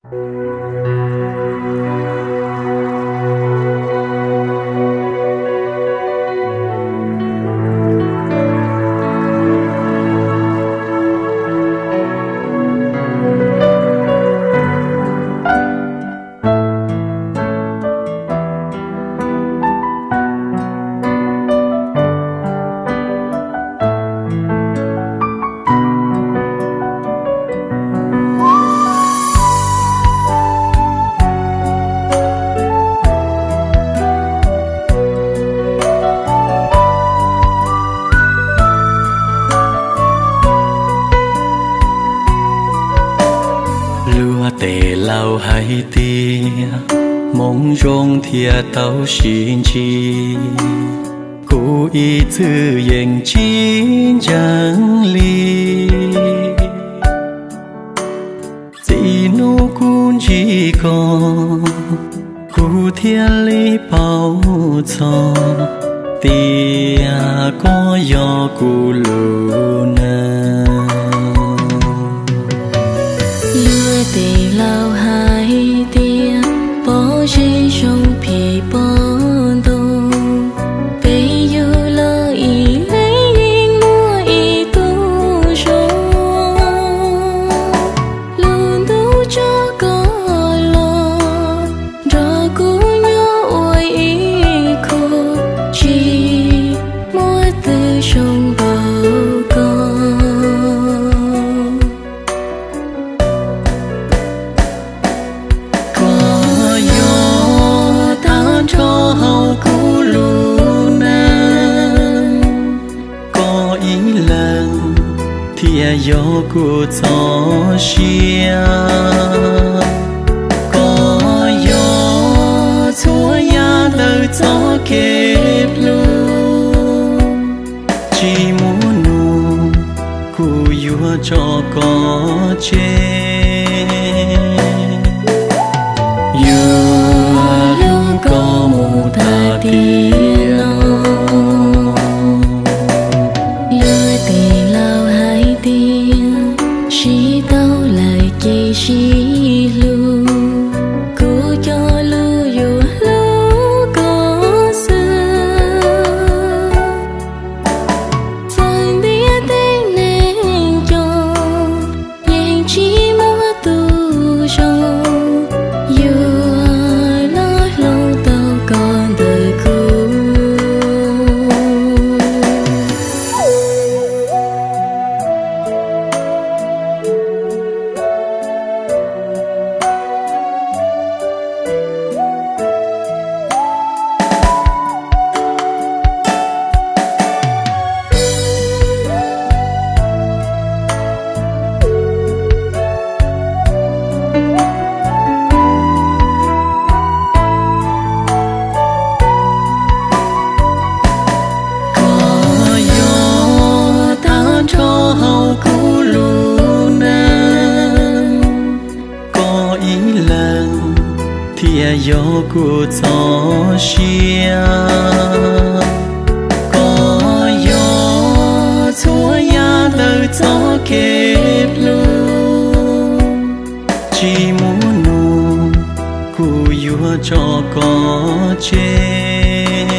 Luag tes laus hais tias hmoov zoo thiaj tau sis ntsig, kuv ib txwm yeej tsis ntseeg li. Txij hnub kuv ntsib koj, kuv thiaj li paub txog tias koj yog kuv lub neej. Luag tes laus hais tias pob zeb zoo phim pom ntoo, peb yug los ib leeg yeej muaj ib tug zoo. Lub ntuj tso koj los nrog kuv nyob ua ib khub, tsis muaj twg zoo npaum koj. Koj yog tag nrho hauv kuv lub neej, koj ib leeg thiaj yog kuv txoj sia. Koj yog txhua yam ntawm txoj kev hlub, tsis muaj nus kuv yuav tso koj tseg. Yuav hlub koj mus tas tiam no. Luag tes laus hais tias sib tau lawm ces sib hlub, kuv cog lus yuav hlub koj xwb. Txawm ntiaj teb neeg coob, yeej tsis muaj tus zoo yuav los hloov tau koj ntawm kuv. Koj yog tag nrho hauv kuv lub neej, koj ib leeg thiaj yog kuv txoj sia. Koj yog txhua yam ntawm txoj kev hlub, tsis muaj nus kuv yuav tso koj tseg.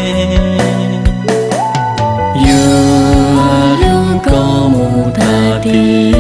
Yuav hlub koj mus tas tiam